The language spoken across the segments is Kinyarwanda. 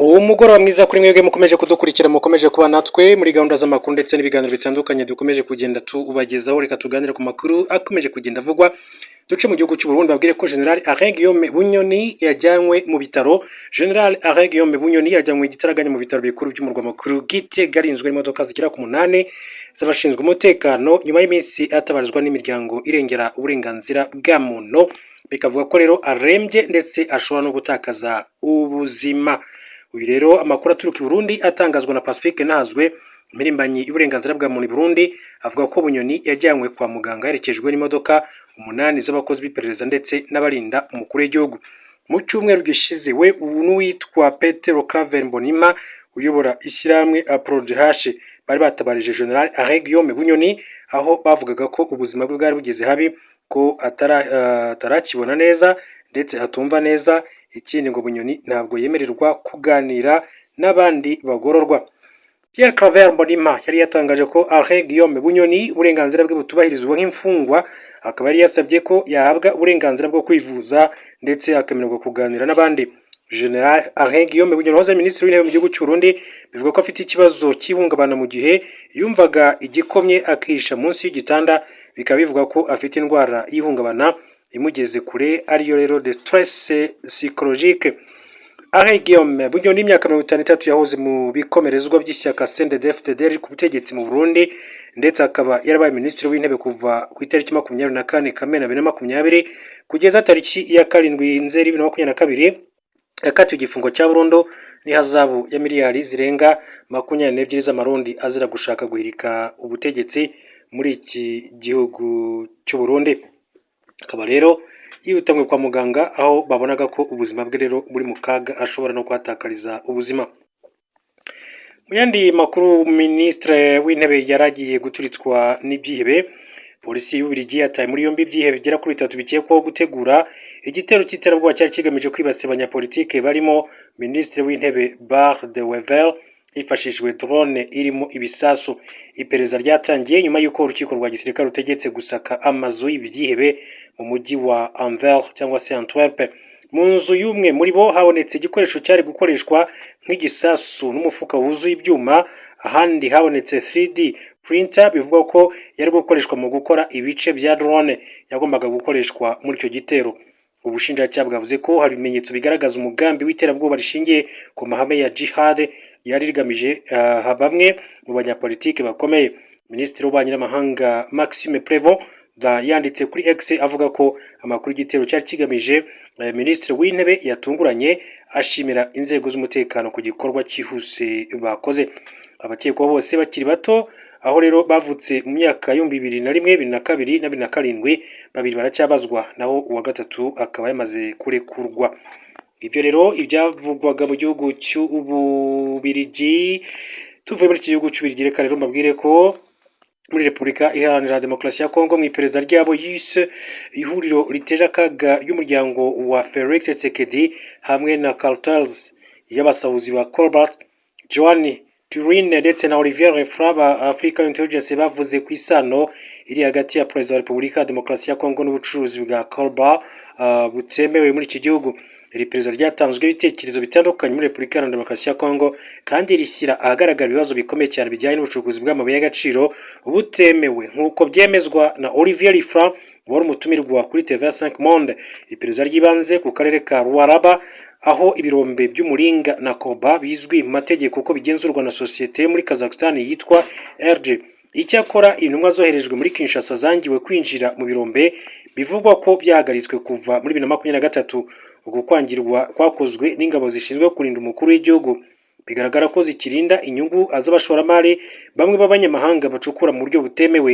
Uwo mugoroba mwiza kuri mwebwe mukomeje kudukurikira, mukomeje kuba natwe muri gahunda z'amakuru ndetse n'ibiganiro bitandukanye dukomeje kugenda tubagezaho. Reka tuganire ku makuru akomeje kugenda avugwa. Duce mu gihugu cy'u Burundi, babwire ko General Alain Guillaume Bunyoni yajyanywe mu bitaro. General Alain Guillaume Bunyoni yajyanywe igitaraganya mu bitaro bikuru by'umurwa mukuru Gitega, arinzwe n'imodoka zigera ku 8 z'abashinzwe umutekano, nyuma y'iminsi atabarizwa n'imiryango irengera uburenganzira bwa muntu. Bikavuga ko rero arembye ndetse ashobora no gutakaza ubuzima. Uyu rero, amakuru aturuka i Burundi atangazwa na Pacifique Ntazwe, impirimbanyi y'uburenganzira bwa muntu i Burundi, avuga ko Bunyoni yajyanywe kwa muganga aherekejwe n'imodoka 8 z'abakozi b'iperereza ndetse n'abarinda umukuru w'igihugu. Mu cyumweru gishize, we n'uwitwa Petero Claver Mbonimpa uyobora ishyirahamwe APRODH bari batabarije General Alain Guillaume Bunyoni, aho bavugaga ko ubuzima bwe bwari bugeze habi, ko atarakibona neza ndetse atumva neza. Ikindi, ngo Bunyoni ntabwo yemererwa kuganira n'abandi bagororwa. Pierre Claver Mbonimpa yari yatangaje ko Alain Guillaume Bunyoni uburenganzira bwe butubahirizwa nk'imfungwa, akaba yari yasabye ko yahabwa uburenganzira bwo kwivuza ndetse akemererwa kuganira n'abandi. General Alain Guillaume Bunyoni wahoze ari Minisitiri w'Intebe mu gihugu cy'u Burundi, bivuga ko afite ikibazo cy'ihungabana, mu gihe yumvaga igikomye akihisha munsi y'igitanda. Bikaba bivuga ko afite indwara y'ihungabana imugeze kure, ariyo rero détresse psychologique. Alain Guillaume Bunyoni, imyaka 53, yahoze mu bikomerezwa by'ishyaka CNDD-FDD riri ku butegetsi mu Burundi, ndetse akaba yarabaye Minisitiri w'Intebe kuva ku itariki 24 Kamena 2020 kugeza tariki ya 7 Nzeri 2022. Yakatiwe igifungo cya burundu n'ihazabu ya miliyari zirenga 22 z'amarundi, azira gushaka guhirika ubutegetsi muri iki gihugu cy'u Burundi. Akaba rero yihutanywe kwa muganga, aho babonaga ko ubuzima bwe rero buri mu kaga, ashobora no kuhatakariza ubuzima. Mu yandi makuru, Minisitiri w'Intebe yaragiye guturitswa n'ibyihebe. Polisi y'Ububiligi yataye muri yombi ibyihebe bigera kuri bitatu bikekwaho gutegura igitero cy'iterabwoba cyari kigamije kwibasira abanyapolitike barimo Minisitiri w'Intebe Bart de Wever, hifashishijwe drone irimo ibisasu. Iperereza ryatangiye nyuma y'uko urukiko rwa gisirikare rutegetse gusaka amazu y'ibyihebe mu mujyi wa Anvers cyangwa se Antwerp. Mu nzu y'umwe muri bo habonetse igikoresho cyari gukoreshwa nk'igisasu n'umufuka wuzuye ibyuma. Ahandi habonetse 3D printer bivugwa ko yari gukoreshwa mu gukora ibice bya drone yagombaga gukoreshwa muri icyo gitero. Ubushinjacyaha bwavuze ko hari ibimenyetso bigaragaza umugambi w'iterabwoba rishingiye ku mahame ya jihad yari rigamije bamwe mu banyapolitike bakomeye. Minisitiri w'Ububanyi n'Amahanga Maxime Prévost yanditse kuri X avuga ko amakuru y'igitero cyari kigamije Minisitiri w'Intebe yatunguranye, ashimira inzego z'umutekano ku gikorwa cyihuse bakoze. Abakekwaho bose bakiri bato, aho rero bavutse mu myaka y'2001, 2002 na 2007. Babiri baracyabazwa, naho uwa gatatu akaba yamaze kurekurwa. Ibyo rero ibyavugwaga mu gihugu cy'Ububirigi. Tuvuye muri iki gihugu cy'Ububirigi, reka rero mbabwire ko muri Repubulika Iharanira Demokarasi ya Kongo, mu iperereza ryabo yise ihuriro riteje akaga ry'umuryango wa Felix Tshisekedi hamwe na cartels y'abasahuzi ba cobalt, Joan Turine ndetse na Olivier Refra ba Africa Intelligence bavuze ku isano iri hagati ya Perezida wa Repubulika ya Demokarasi ya Kongo n'ubucuruzi bwa cobalt butemewe muri iki gihugu. Iri perereza ryatanzwe ibitekerezo bitandukanye muri Repubulika Iharanira Demokarasi ya Kongo, kandi rishyira ahagaragara ibibazo bikomeye cyane bijyanye n'ubucukuzi bw'amabuye y'agaciro butemewe, nk'uko byemezwa na Olivier Rifra wari umutumirwa kuri TV5 Monde. Iperereza ry'ibanze ku karere ka Lualaba, aho ibirombe by'umuringa na cobalt bizwi mu mategeko ko bigenzurwa na sosiyete yo muri Kazakhstan yitwa RG. Icyakora, intumwa zoherejwe muri Kinshasa zangiwe kwinjira mu birombe bivugwa ko byahagaritswe kuva muri 2023. Uku kwangirwa kwakozwe n'ingabo zishinzwe kurinda umukuru w'igihugu, bigaragara ko zikirinda inyungu z'abashoramari bamwe b'abanyamahanga bacukura mu buryo butemewe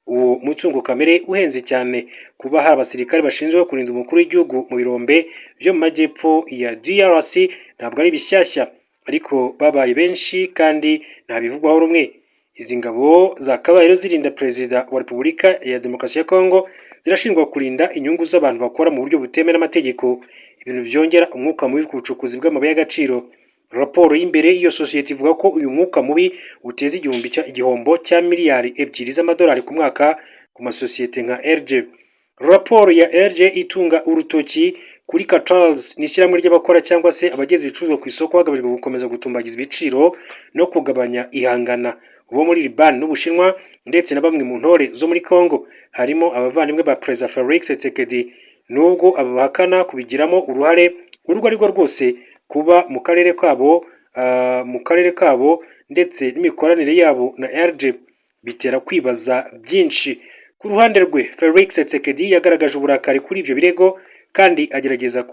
uwo mutungo kamere uhenze cyane. Kuba hari abasirikare bashinzwe kurinda umukuru w'igihugu mu birombe byo mu majyepfo ya DRC ntabwo ari bishyashya, ariko babaye benshi kandi nta bivugwaho rumwe. Izi ngabo zakabaye zirinda Perezida wa Repubulika ya Demokarasi ya Kongo zirashinjwa kurinda inyungu z'abantu bakora mu buryo butemewe n'amategeko, ibintu byongera umwuka mubi ku bucukuzi bw'amabuye y'agaciro. Raporo y'imbere y'iyo sosiyete ivuga ko uyu mwuka mubi uteza igihombo cya miliyari 2 z'amadolari ku mwaka ku masosiyete nka RG. Raporo ya RG itunga urutoki Kuri Cartels ni ishyirahamwe ry'abakora cyangwa se abageza ibicuruzwa ku isoko hagamijwe gukomeza gutumbagiza ibiciro no kugabanya ihangana, bo muri Liban n'Ubushinwa ndetse na bamwe mu ntore zo muri Congo, harimo abavandimwe ba Perezida Felix Tshisekedi, nubwo aba bahakana kubigiramo uruhare urwo ari rwo rwose. Kuba mu karere kabo ndetse n'imikoranire yabo na RG bitera kwibaza byinshi. Ku ruhande rwe, Felix Tshisekedi yagaragaje uburakari kuri ibyo birego kandi agerageza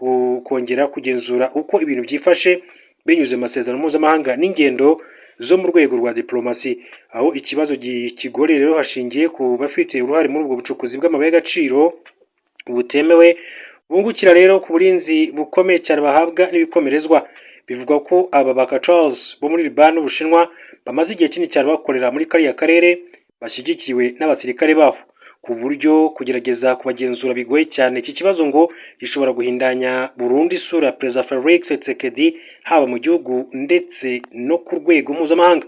kongera kugenzura uko ibintu byifashe binyuze mu masezerano mpuzamahanga n'ingendo zo mu rwego rwa diplomasi. Aho ikibazo kigoreye rero hashingiye ku bafite uruhare muri ubwo bucukuzi bw'amabuye y'agaciro butemewe, bungukira rero ku burinzi bukomeye cyane bahabwa n'ibikomerezwa. Bivugwa ko aba ba Cartels bo muri Liban n'Ubushinwa bamaze igihe kinini cyane bakorera muri kariya karere, bashyigikiwe n'abasirikare baho, ku buryo kugerageza kubagenzura bigoye cyane. Iki kibazo ngo gishobora guhindanya burundu isura ya Perezida Felix Tshisekedi, haba mu gihugu ndetse no ku rwego mpuzamahanga.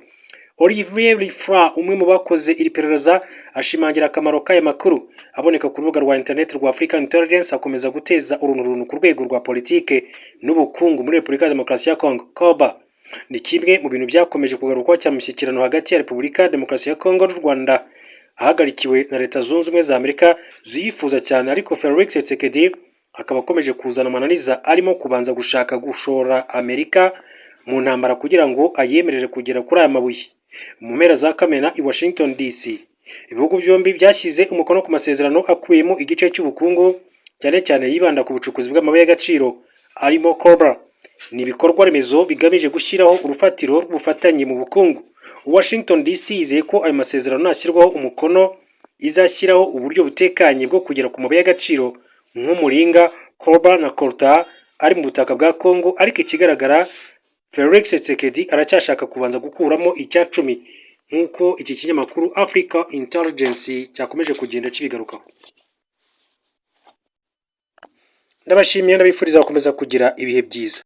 Olivier Rifra, umwe mu bakoze iri perereza, ashimangira akamaro k'aya makuru aboneka ku rubuga rwa internet rwa Africa Intelligence, akomeza guteza urunturuntu ku rwego rwa politike n'ubukungu muri Repubulika ya Demokarasi ya Congo. Koba ni kimwe mu bintu byakomeje kugarukwaho cyane mu mishyikirano hagati ya Repubulika ya Demokarasi ya Congo n'u Rwanda, ahagarikiwe na Leta Zunze Ubumwe za Amerika ziyifuza cyane, ariko Felix Tshisekedi akaba akomeje kuzana amananiza arimo kubanza gushaka gushora Amerika mu ntambara kugira ngo ayemerere kugera kuri aya mabuye. Mu mpera za Kamena i Washington DC, ibihugu byombi byashyize umukono ku masezerano akubiyemo igice cy'ubukungu, cyane cyane yibanda ku bucukuzi bw'amabuye y'agaciro arimo cobalt. Ni ibikorwa remezo bigamije gushyiraho urufatiro rw'ubufatanye mu bukungu. Washington DC yizeye ko ayo masezerano nashyirwaho umukono izashyiraho uburyo butekanye bwo kugera ku mabuye y'agaciro nk'umuringa, cobalt na coltan ari mu butaka bwa Congo. Ariko ikigaragara, Felix Tshisekedi aracyashaka kubanza gukuramo icya cumi, nk'uko iki kinyamakuru Africa Intelligence cyakomeje kugenda kibigarukaho. Ndabashimiye, ndabifuriza gukomeza kugira ibihe byiza.